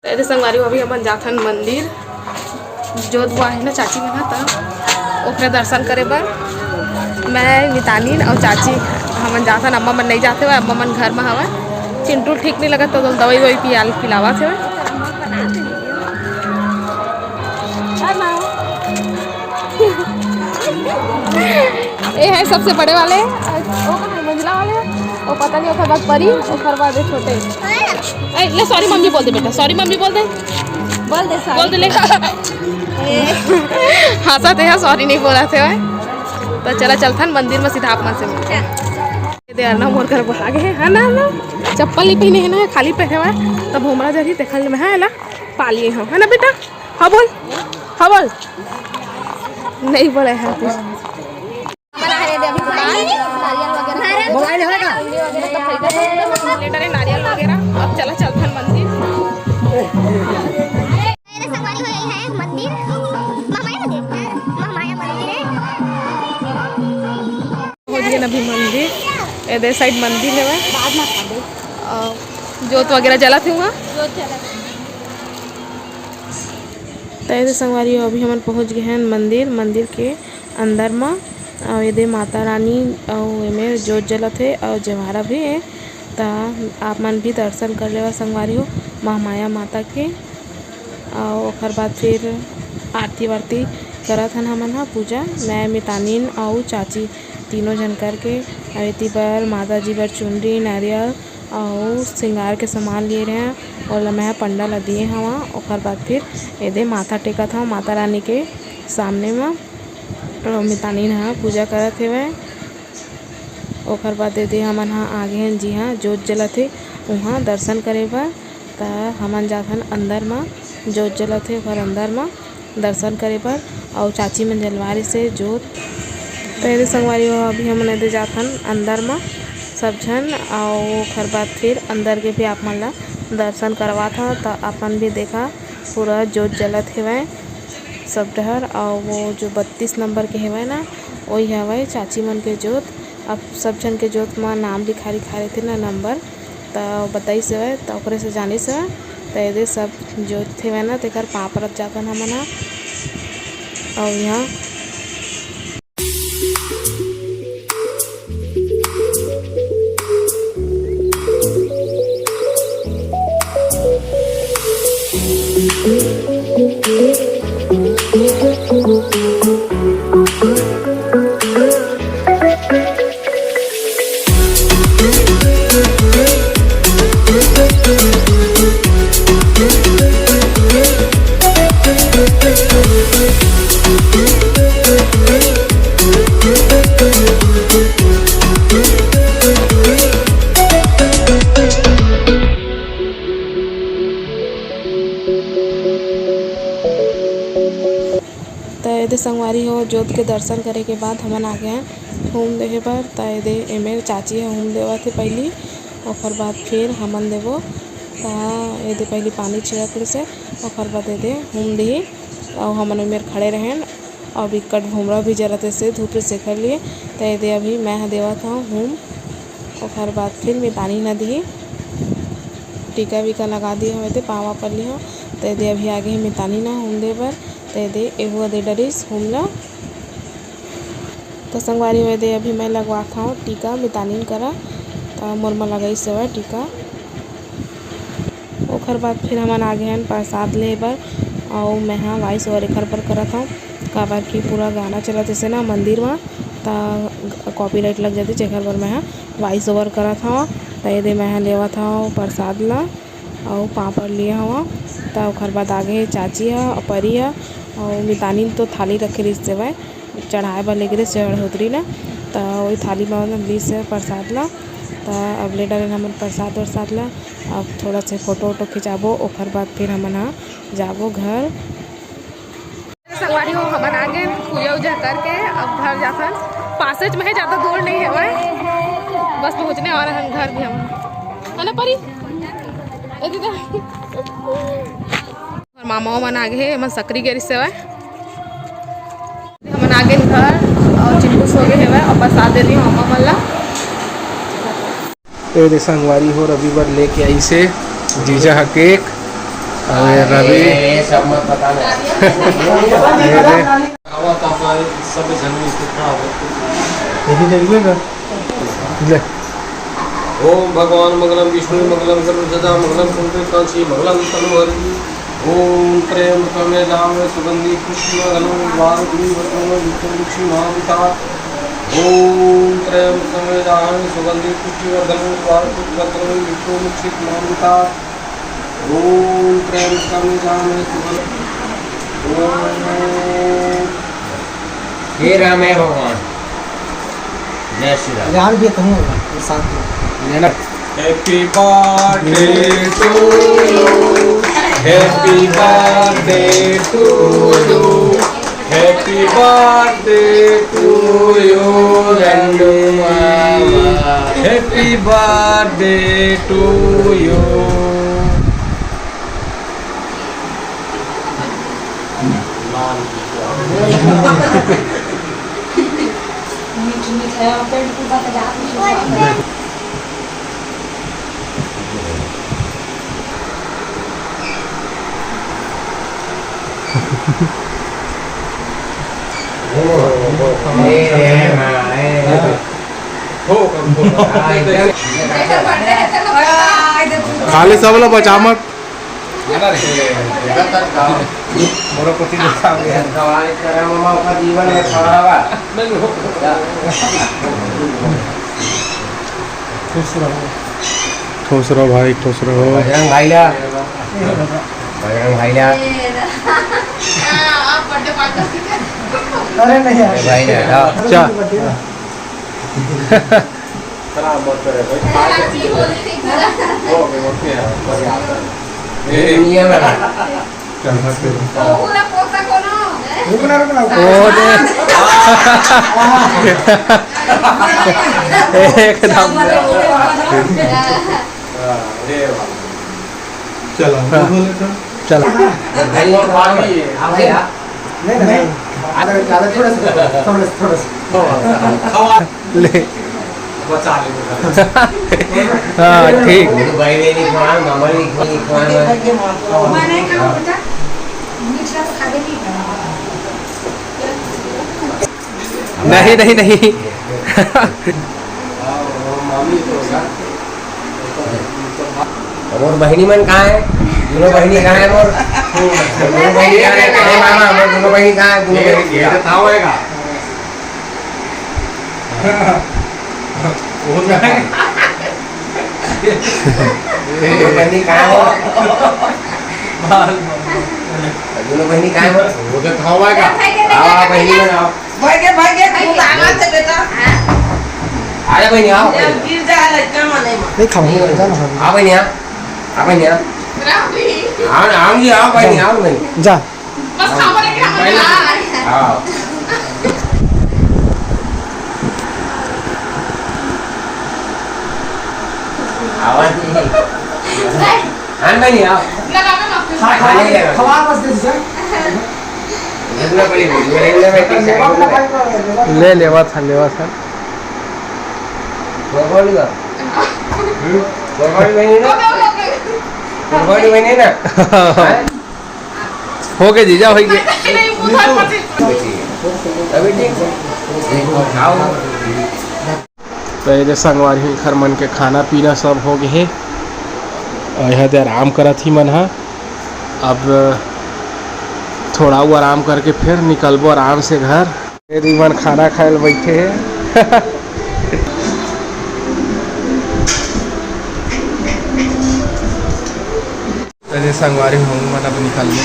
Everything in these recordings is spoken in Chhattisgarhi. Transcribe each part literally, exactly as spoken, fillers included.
तो एदे संगवारी हो, अभी हमन जाथन मंदिर, जोत बोआ हे ना चाची मन ह, त ओकरे दर्शन करे बर मैं, मितानिन अउ चाची हमन जाथन। अम्मा मन नइ जात हवय, अम्मा मन घर म हवय। चिंटू ठीक नइ लगत, तो दवाई ववाई पियाल पिलावत हवय। ये है सबसे बड़े वाले, वो कहाँ है? मंझला वाले, वो पता नहीं, ओकर बाद परी, ओकर बाद ये छोटे। ए, ले, सॉरी मम्मी बोल दे बेटा, सॉरी मम्मी बोल दे। बोल दे सॉरी। बोल दे ले। हंसा थे, हाँ, सॉरी नहीं बोला थे भाई। तो चला, चलथन मंदिर में सीधा आप मन से मिलते हैं। ये दे अरना मोर घर बोला गए है ना, ना चप्पल नहीं पहने है ना, खाली पहने हुआ है। तब हमरा जरी देखल में है ना, पालिए हो, है ना बेटा? हाँ बोल, हाँ बोल। नहीं बोले हैं कुछ। मोबाइल है का? लेटर है, नारियल वगैरह। अब चला, चलथन मंदिर। मेरे संगवारी हो, यही है मंदिर, महामाया मंदिर, महामाया मंदिर है। हो गया ना अभी मंदिर, एदे साइड मंदिर है वह। बाद में खा दे। अ, जोत वगैरह जला थे वहाँ। जोत जला थे। तो एदे संगवारी हो, अभी हमन पहुँच गए हैं मंदिर, मंदिर के अंदर म। अउ एदे माता रानी अउ एमे जोत जलत हे अउ जवारा भी हे। त आप मन भी दर्शन कर लेवा संगवारी हो महामाया माता के। अउ ओकर बाद फिर आरती वारती करत हन हमन ह पूजा, मैं, मितानिन अउ चाची तीनों झन करके। अउ एती बर माता जी बर चुनरी, नारियल अउ श्रृंगार के सामान लिए रहे, ओला मैं पंडा ला दिए हवा। ओकर बाद फिर एदे माथा टेकत हव माता रानी के सामने म। अउ मितानिन ह पूजा करत हेवय। ओकर बाद एदे हमन ह आगे हन जिहां जोत जलत हे, उहां दर्शन करे बर। त हमन जाथन अंदर म, जोत जलत हे ओकर अंदर म दर्शन करे बर। अउ चाची मन जलवा रिहिसे जोत। त एदे संगवारी हो, अभी हमन एदे जाथन अंदर म सब झन, अउ ओकर बाद फिर अंदर के भी आप मन ला दर्शन करवात हव। त अपन भी देखा, पूरा जोत जलत हेवय सब डहर। अउ वो जो बत्तीस नंबर के हेवय ना, ओही हवय चाची मन के जोत। अब सब झन के जोत म नाम लिखा लिखा रहिथे ना, नंबर। त बताइस हवय, त ओकरे से जानिस हवय। त एदे सब जोत हेवय ना, तेकर पाँव परत जाथन हमन ह। अउ इहाँ त एदे संगवारी हो, जोत के दर्शन करे के बाद हमन आ गे हन हूम देहे बर। त एदे एमेर चाची ह हूम देवत हे पहिली, ओकर बाद फिर हमन देबो। त एदे पहिली पानी छिड़क ले से, ओकर बाद एदे हूम दिही। अउ हमन ओमेर खड़े रहेन, अउ बिकट भोमरा भी जलत हे से धूप ले सेकर लिए। त एदे अभी मैं ह देवत हव हूम, ओकर बाद फिर मितानी न दिही। टीका वीका लगा दिए हवे ते पाँव पर लिहा। त एदे अभी आगे हे मितानी न हूम दे बर। त एदे एहू दे डरिस हूम ल। त संगवारी हो, एदे अभी मैं लगवात हव टीका मितानिन करा। त मोर म लगाइस हवय टीका। ओखर बाद फिर हमन आगे हन प्रसाद ले बर, अउ मैं ह वॉइस ओवर एखर बर करत हव, काबर कि पूरा गाना चलत हे से ना मंदिर म, त कॉपीराइट लग जाथे, जेखर बर मैं ह वॉइस ओवर करत हव। त एदे मैं ह लेवत हव प्रसाद ल, अउ पापड़ लिए हव। त ओखर बाद आगे हे चाची ह, अउ परी ह, अउ मितानिन तो थाली रखे रिहिस हवय, चढ़ाए बर लेगे रिहिस हवय होतरी ल, त ओही थाली म दिस हवय प्रसाद ल। त अब ले डारेन हमन प्रसाद वरसाद ल। अब थोड़ा से फोटो वोटो खिंचाबो, ओखर बाद फिर हमन ह जाबो घर। संगवारी हो, हमन आ गए पूजा उजा करके, अब घर जाथन। पासेज में है, ज्यादा दूर नहीं है, बस पहुंचने वाले हैं घर भी हम, है ना परी? ए दीदा, हमर मामा मन आ गए, हमन सकरी गे रिहिस हवय। हमन आ गए घर, और चिंटू सो गए हवय, और प्रसाद दे दी मामा मन ला। ए दे संगवारी हो, रविवार लेके आइसे जीजा ह केक। अरे रवि। ये सब मत बताना। ये दे। आवा तो हमारे सब जन में कितना हो। यही देखिए ना। ले। ओम भगवान मंगलम विष्णु मंगलम गरुड़ ध्वजा मंगलम कुंडल कांची मंगलम तनु हरि। ओम त्र्यंबकम यजामहे सुगंधि पुष्टिवर्धनम उर्वारुकमिव बंधनानां मृत्युर्मुक्षीयमामृतात्। ओम त्र्यंबकम यजामहे सुगंधि पुष्टिवर्धनम उर्वारुकमिव बंधनानां मृत्युर्मुक्षीयमामृतात्। ओम त्र्यंबकम यजामहे सुगंधि। ओम। हे राम, हे भगवान। जय श्री राम। राम भी कहूँ होगा, साथ में। लेना। Happy birthday to you. Happy birthday to you. Happy birthday to you, Landu Mama. Happy birthday to you. मीठ मीठ है, और पेट पूजा का जात खा ले सब ला बचा मत। मोरो कोती देखा गया। सवाल करे ममा ओकर जीवन में खड़ा बा। खुश रहो। खुश रहो भाई, खुश रहो। बजरंग भाई ला। बजरंग भाई ला। अरे नहीं यार। भाई ला। चा। खराब मत करे भाई। हो गए, ओके है, बढ़िया। ए, दुनिया में। चल, हंस के। रुकना, रुकना। ओ दे। एकदम। हाँ, अरे वाह। चलो, हाँ। बोले तो। चलो। नहीं, नहीं, ज्यादा थोड़ा सा, थोड़ा सा, थोड़ा सा। ले। बचा ले। हाँ, ठीक। भाई ने नहीं खाया, मामा ने नहीं खाया, नहीं खाया। मैं नहीं खाऊँ बेटा, मीठा तो खा के नहीं खाऊँ। नहीं, नहीं, नहीं। मोर बहिनी मन कहाँ है? दोनों बहिनी कहाँ है मोर? दोनों बहिनी कहाँ है? अरे मामा, मोर दोनों बहिनी कहाँ है? दोनों बहिनी ये तो था होएगा। वो तो है। दोनों बहिनी कहाँ है? दोनों बहिनी कहाँ है? वो तो था होएगा। आओ, आओ, बहिनी मन आओ। भाई के, भाई के, तू तो आगा से बेटा। आ जा बहिनी, आओ। जब गिर जाए लड़का मने में। नहीं खाऊंगी, जा ना। आओ बहिनी, आओ। आओ बहिनी, आओ। आओ ना, आओ जी, आओ बहिनी, आओ बहिनी। जा। बस खाओ, लेकिन हम हाँ। आओ। हाँ, बहिनी, आओ। खा, खा, खा, खवा बस दे दीजिए। ले लेवा था, लेवा था। हो गए जीजा, हो गए। अभी ठीक है। तो ये दे संगवारी हो, एखर मन के खाना पीना सब हो गए हे। और यहाँ दे आराम करत ही मन हा। अब थोड़ा वो आराम करके फिर निकलबो आराम से घर। ये दे मन खाना खाए ल बैठे हे। तो ये दे संगवारी हो, हमन अब निकल गए।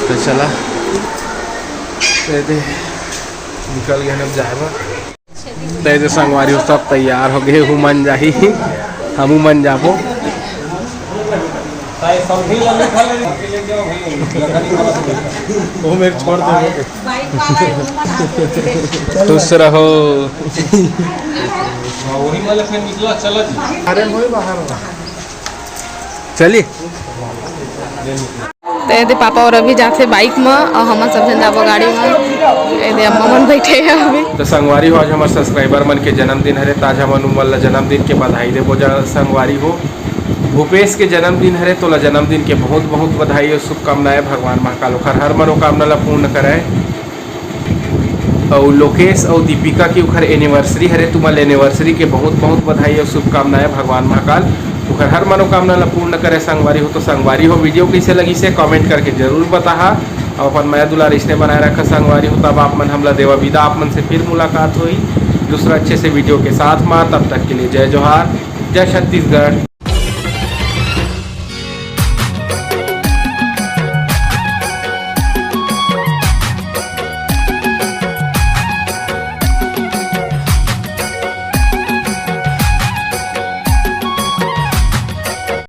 तो चला, तो ये दे निकल गए अब जाए बर। तो ये दे संगवारी हो, सब तैयार हो गए, हूँ मन जाही, हमू मन जाबो। वो मेरे छोड़ दे। खुश रहो। वही वाला फिर निकला, चला जी। अरे वही बाहर हो। चली। तो ये दे पापा और अभी जाथे बाइक में और हमन सब झन जाबो गाड़ी में। ये दे अम्मा मन बैठे हैं अभी। तो संगवारी हो, आज हमारे सब्सक्राइबर मन के जन्मदिन हरे, तो आज हमन उमन ला जन्मदिन के बधाई देबो जा संगवारी हो। भूपेश के जन्मदिन हरे, तोला जन्मदिन के बहुत बहुत बधाई अउ शुभकामनाएं। भगवान महाकाल ओखर हर मनोकामना ला पूर्ण करय। अउ लोकेश अउ दीपिका के ओखर एनिवर्सरी हरे, तुमन ल एनिवर्सरी के बहुत बहुत बधाई अउ शुभकामनाएं। भगवान महाकाल ओखर हर मनोकामना ला पूर्ण करे। संगवारी हो, तो संगवारी हो, वीडियो कइसे लगिस हे कमेंट करके जरूर बताहा। अउ अपन मया दुलार इसने बनाए रखा संगवारी हो। तब आप मन हमला देवा विदा, आप मन से फिर मुलाकात होही दूसरा अच्छे से वीडियो के साथ मा। तब तक के लिए जय जोहार, जय छत्तीसगढ़।